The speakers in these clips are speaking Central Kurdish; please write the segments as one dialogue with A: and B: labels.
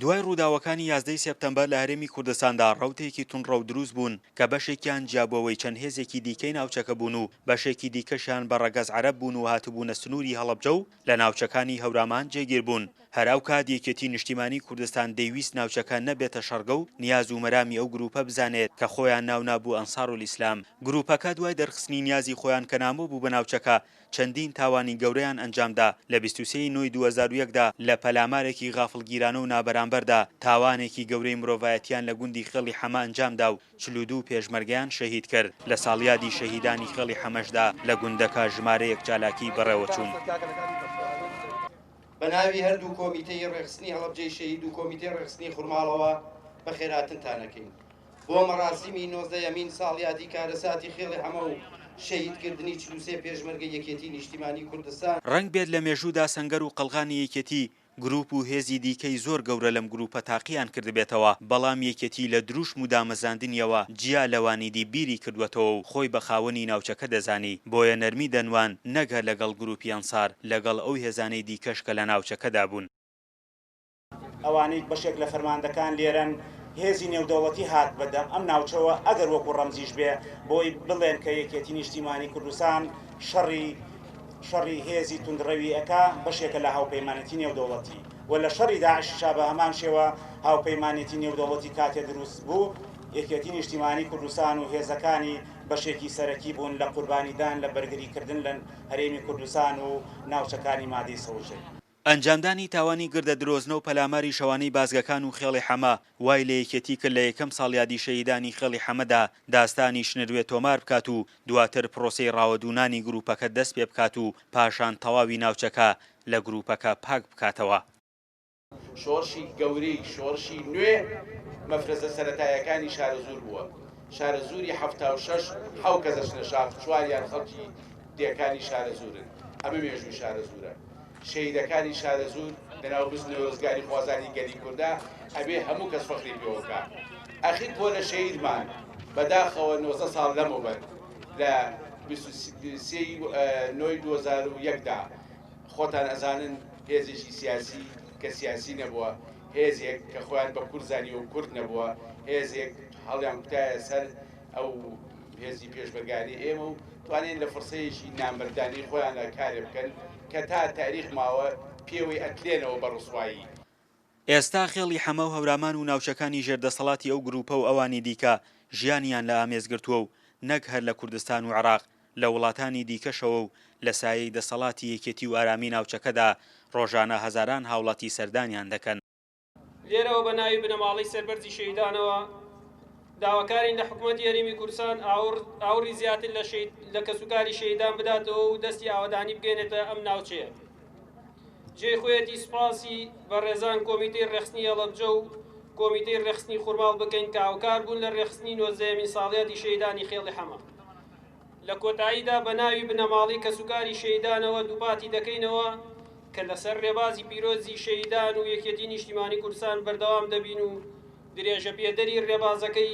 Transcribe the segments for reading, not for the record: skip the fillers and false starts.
A: دوای ڕووداوەکانی یازدەی سێپتەمبەر لە هەرێمی کوردستاندا ڕەوتێکی توندڕەو دروست بوون کە بەشێکیان جیابووەوەی چەند هێزێکی دیکەی ناوچەکە بوون و بەشێکی دیکەشیان بە ڕەگەز عەرەب بوون و هاتبوونە سنووری هەڵەبجە و لە ناوچەکانی هەورامان جێگیر بوون. هەر ئەو کات یەکێتی نیشتیمانی کوردستان دەیویست ناوچەکە نەبێتە شەڕگە و نیاز و مەرامی ئەو گروپە بزانێت کە خۆیان ناونابوو ئەنسارولئیسلام. گروپەکە دوای دەرخستنی نیازی خۆیان کە نامۆ بوو بە ناوچەکە چەندین تاوانی گەورەیان ئەنجامدا، لە 23 ی نۆی 2001 دا لە پەلامارێکی غافڵگیرانە و نابەرامبەردا تاوانێکی گەورەی مرۆڤایەتیان لە گوندی خێڵی حەمە ئەنجامدا و 42 پێشمەرگەیان شەهید کرد، لە ساڵیادی شەهیدانی خێڵی حەمەشدا لە گوندەکە ژمارەیەک چالاکی بەڕێوەچوون.
B: بە ناوی هەردوو کۆمیتەی ڕێکخستنی هەڵەبجەی شەهید و کۆمیتەی ڕێکخستنی خورماڵەوە بەخێرهاتنتان ئەکەین بۆ مەراسیمی نۆزدەیەمین ساڵیادی کارەساتی خێڵی حەمە و شەهیدکردنی 43 پێشمەرگەی یەکێتی نیشتیمانی کوردستان.
A: ڕەنگ بێت لە مێژوودا سەنگەر و قەڵغانی یەکێتی گروپ و هێزی دیکەی زۆر گەورە لەم گروپە تاقییان کردبێتەوە، بەڵام یەکێتی لە دروشم و دامەزراندنیەوە جیا لەوانی دی بیری کردوەتەوە و خۆی بە خاوەنی ناوچەکە دەزانی، بۆیە نەرمی دەنواند نەک هەر لەگەڵ گروپی ئەنسار، لەگەڵ ئەو هێزانەی دیکەش کە لە ناوچەکەدا بوون.
C: ئەوانەی بەشێک لە فەرماندەکان لێرەن، هێزی نێودەوڵەتی هات بە دەم ئەم ناوچەوە ئەگەر وەکو ڕەمزیش بێ بۆی بڵێن کە یەکێتی نیشتیمانی کوردستان شەڕی شەڕی هێزی توندڕەوی ئەکا بەشێکە لە هاوپەیمانێتی نێودەوڵەتی و لە شەڕی داعشیشا بە هەمان شێوە هاوپەیمانێتی نێودەوڵەتی کاتێ دروست بوو یەکێتی نیشتیمانی کوردستان و هێزەکانی بەشێکی سەرەکی بوون لە قوربانیدان لە بەرگری کردن لە هەرێمی کوردستان و ناوچەکانی مادەی سەوزی.
A: ئەنجامدانی تاوانی گردە درۆزنە و پەلاماری شەوانەی بازگەکان و خێڵی حەمە وای لە یەکێتی کرد لە یەکەم ساڵیادی شەهیدانی خێڵی حەمەدا داستانی شنروێ تۆمار بکات و دواتر پرۆسەی ڕاوەدوونانی گروپەکە دەست پێ بکات و پاشان تەواوی ناوچەکە لە گروپەکە پاک بکاتەوە.
D: شۆڕشی گەورەی شۆڕشی نوێ مەفرەزە سەرەتایەکانی شارەزوور بووە. شارەزووری 76 حەو کەس ئەچنە شاخ، چواریان خەڵکی دێکانی شارەزوورن. ئەمە مێژووی شارەزوورە. شەهیدەکانی شارەزوور لەناو بزنەوەی ڕزگاریخوازانی گەلی کوردە، ئەبێ هەموو کەس فەخری پێوە بکا. ئەخیر پۆلە شەهیدمان بەداخەوە 19 ساڵ لەمەوبەر لە 23 ی نۆی 2001 دا خۆتان ئەزانن هێزێکی سیاسی کە سیاسی نەبووە، هێزێک کە خۆیان بە کورد زانیوە و کورد نەبووە، هێزێک هەڵیان کوتایە سەر ئەو هێزی پێشمەرگانەی ئێمە و توانیان لە فرسەیەکی نامەردانەی خۆیانا کارێ بکەن کە تا تاریخ ماوە پێوەی ئەتلێنەوە بە ڕسوایی.
A: ئێستا خێڵی حەمە و هەورامان و ناوچەکانی ژێر دەسەڵاتی ئەو گرووپە و ئەوانی دیکە ژیانیان لە ئامێز گرتووە و نەک هەر لە کوردستان و عێراق لە وڵاتانی دیکەشەوە و لە سایەی دەسەڵاتی یەکێتی و ئارامی ناوچەکەدا ڕۆژانە هەزاران هاوڵاتی سەردانیان دەکەن.
E: لێرەوە بە ناوی بنەماڵەی سەربەرزی شەهیدانەوە داواکارین لە حکومەتی هەرێمی کوردستان ئاوڕی زیاتر لە شەهید لە کەسوکاری شەهیدان بداتەوە و دەستی ئاوەدانی بگەێنێتە ئەم ناوچەیە. جێی خۆیەتی سوپاسی بەڕێزان کۆمیتەی ڕێکخستنی هەڵەبجە و کۆمیتەی ڕێکخستنی خورماڵ بکەین کە هاوکار بوون لە ڕێکخستنی نۆزدەیەمین ساڵیادی شەهیدانی خێڵی حەمە. لە کۆتاییدا بە ناوی بنەماڵەی کەسوکاری شەهیدانەوە دووپاتی دەکەینەوە کە لەسەر ڕێبازی پیرۆزی شەهیدان و یەکێتی نیشتیمانی کوردستان بەردەوام دەبین و درێژەپێدەری ڕێبازەکەی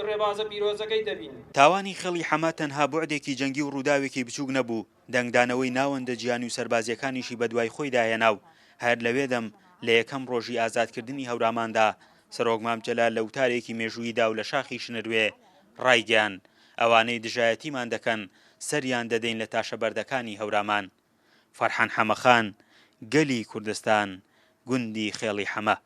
E: ڕێبازە پیرۆزەکەی دەبین.
A: تاوانی خێڵی حەمە تەنها بوعدێکی جەنگی و ڕووداوێکی بچووک نەبوو، دەنگدانەوەی ناوەندە جیهانی و سەربازییەکانیشی بەدوای خۆیدا هێنا و هەر لەوێدەم لە یەکەم ڕۆژی ئازادکردنی هەوراماندا سەرۆک مام جەلال لە وتارێکی مێژووییدا و لە شاخی شنروێ ڕایگەیاند، ئەوانەی دژایەتیمان دەکەن سەریان دەدەین لە تاشەبەردەکانی هەورامان. فەرحان حەمەخان، گەلی کوردستان، گوندی خێڵی حەمە.